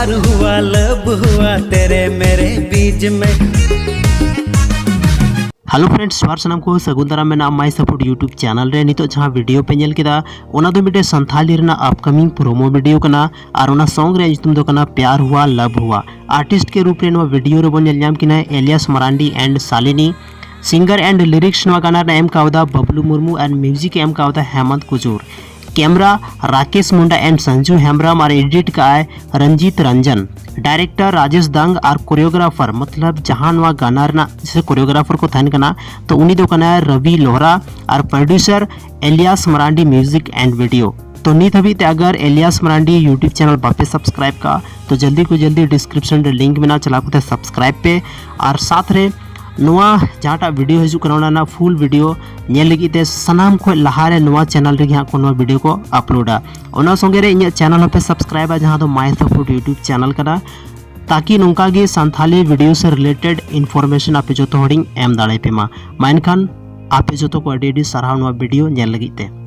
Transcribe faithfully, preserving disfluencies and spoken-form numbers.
प्यार हुआ, लब हुआ तेरे मेरे बीच में। हेलो फ्रेंड्स, ᱡᱚᱦᱟᱨ ᱥᱟᱱᱟᱢ ᱠᱚ ᱥᱟᱹᱜᱩᱱ ᱫᱟᱨᱟᱢ ᱢᱮᱱᱟᱜᱼᱟ My Support YouTube ᱪᱮᱱᱮᱞ ᱨᱮ। ᱱᱤᱛᱚᱜ ᱡᱟᱦᱟᱸ ᱵᱷᱤᱰᱤᱭᱳ ᱯᱮ ᱧᱮᱞ ᱠᱮᱫᱟ, ᱚᱱᱟ ᱫᱚ ᱢᱤᱫᱴᱮᱱ ᱥᱟᱱᱛᱷᱟᱞᱤ ᱨᱮᱱᱟᱜ ᱟᱯᱠᱟᱢᱤᱝ ᱯᱨᱳᱢᱳ ᱵᱷᱤᱰᱤᱭᱳ ᱠᱟᱱᱟ ᱟᱨ ᱚᱱᱟ ᱥᱚᱝ ᱨᱮᱭᱟᱜ ᱧᱩᱛᱩᱢ ᱫᱚ ᱠᱟᱱᱟ ᱯᱭᱟᱨ ᱦᱩᱣᱟ ᱞᱟᱵᱷ ᱦᱩᱣᱟ। ᱟᱨᱴᱤᱥᱴ ᱠᱮ ᱨᱩᱯ ᱨᱮ ᱱᱚᱣᱟ ᱵᱷᱤᱰᱤᱭᱳ ᱨᱮᱵᱚᱱ ᱧᱮᱞ ᱧᱟᱢ ᱠᱤᱱᱟ Elias Marandi and Salini. Singer and lyrics ᱱᱚᱣᱟ ᱜᱟᱱᱟ ᱨᱮᱱᱟᱜ ᱮᱢ ᱠᱟᱣᱫᱟ ᱵᱟᱵᱞᱩ ᱢᱩᱨᱢᱩ ᱟᱨ ᱢᱤᱣᱡᱤᱠ ᱮ ᱮᱢ ᱠᱟᱣᱫᱟ ᱦᱮᱢᱟᱱᱛ ᱠᱩᱡᱩᱨ᱾ ᱠᱮᱢᱨᱟ ᱨᱟᱠᱮᱥ ᱢᱩᱱᱰᱟ ᱮᱱᱰ ᱥᱟᱱᱡᱩ ᱦᱮᱢᱵᱨᱟᱢ ᱟᱨ ᱮᱰᱤᱴ ᱠᱟᱜᱼᱟᱭ ᱨᱚᱧᱡᱤᱛ ᱨᱚᱧᱡᱚᱱ᱾ ᱰᱟᱭᱨᱮᱠᱴᱚᱨ ᱨᱟᱡᱮᱥ ᱫᱟᱝ ᱟᱨ ᱠᱳᱨᱤᱭᱳᱜᱨᱟᱯᱷᱟᱨ, ᱢᱚᱛᱞᱚᱵ ᱡᱟᱦᱟᱸ ᱱᱚᱣᱟ ᱜᱟᱱᱟ ᱨᱮᱱᱟᱜ ᱡᱮᱥᱮ ᱠᱳᱨᱤᱭᱳᱜᱨᱟᱯᱷᱟᱨ ᱠᱚ ᱛᱟᱦᱮᱱ ᱠᱟᱱᱟ, ᱛᱚ ᱩᱱᱤ ᱫᱚ ᱠᱟᱱᱟᱭ ᱨᱚᱵᱤ ᱞᱳᱦᱨᱟ ᱟᱨ producer Elias Marandi music and video. ᱛᱚ ᱱᱤᱛ ᱦᱟᱹᱵᱤᱡ ᱛᱮ ᱟᱜᱟᱨ ᱮᱞᱤᱭᱟᱥ ᱢᱟᱨᱟᱱᱰᱤ YouTube ᱪᱮᱱᱮᱞ ᱵᱟᱯᱮ ᱥᱟᱵᱥᱠᱨᱟᱭᱤᱵ ᱠᱟᱜᱼᱟ, ᱛᱚ ᱡᱚᱞᱫᱤ ᱠᱚ ᱡᱚᱞᱫᱤ ᱰᱤᱥᱠᱨᱤᱯᱥᱚᱱ ᱨᱮ ᱞᱤᱝᱠ ᱢᱮᱱᱟᱜᱼᱟ, ᱪᱟᱞᱟᱣ ᱠᱟᱛᱮ ᱥᱟᱵᱥᱠᱨᱟᱭᱤᱵ ᱯᱮ᱾ ᱟᱨ ᱥᱟᱛ ᱨᱮ ᱱᱚᱣᱟ ᱡᱟᱦᱟᱸᱴᱟᱜ ᱵᱷᱤᱰᱤᱭᱳ ᱦᱤᱡᱩᱜ ᱠᱟᱱᱟ, ᱚᱱᱟ ᱨᱮᱱᱟᱜ ᱯᱷᱩᱞ ᱵᱷᱤᱰᱤᱭᱳ ᱧᱮᱞ ᱞᱟᱹᱜᱤᱫ ᱛᱮ ᱥᱟᱱᱟᱢ ᱠᱷᱚᱱ ᱞᱟᱦᱟᱨᱮ ᱱᱚᱣᱟ ᱪᱮᱱᱮᱞ ᱨᱮᱜᱮ ᱦᱟᱸᱜ ᱠᱚ ᱱᱚᱣᱟ ᱵᱷᱤᱰᱤᱭᱳ ᱠᱚ ᱟᱯᱞᱳᱰᱟ᱾ ᱚᱱᱟ ᱥᱚᱸᱜᱮ ᱨᱮ ᱤᱧᱟᱹᱜ ᱪᱮᱱᱮᱞ ᱦᱚᱸᱯᱮ ᱥᱟᱵᱥᱠᱨᱟᱭᱤᱵᱟ, ᱡᱟᱦᱟᱸ ᱫᱚ My Support YouTube ᱪᱮᱱᱮᱞ ᱠᱟᱱᱟ, ᱛᱟᱠᱤ ᱱᱚᱝᱠᱟ ᱜᱮ ᱥᱟᱱᱛᱷᱟᱞᱤ ᱵᱷᱤᱰᱤᱭᱳ ᱥᱮ ᱨᱤᱞᱮᱴᱮᱰ ᱤᱱᱯᱷᱚᱨᱢᱮᱥᱚᱱ ᱟᱯᱮ ᱡᱚᱛᱚ ᱦᱚᱲᱤᱧ ᱮᱢ ᱫᱟᱲᱮᱭᱟᱯᱮ ᱢᱟ᱾ ᱢᱟ ᱮᱱᱠᱷᱟᱱ ᱟᱯᱮ ᱡᱚᱛᱚ ᱠᱚ ᱟᱹᱰᱤ ᱟᱹᱰᱤ ᱥᱟᱨᱦᱟᱣ ᱱᱚᱣᱟ ᱵᱷᱤᱰᱤᱭᱳ ᱧᱮᱞ ᱞᱟᱹᱜᱤᱫ ᱛᱮ᱾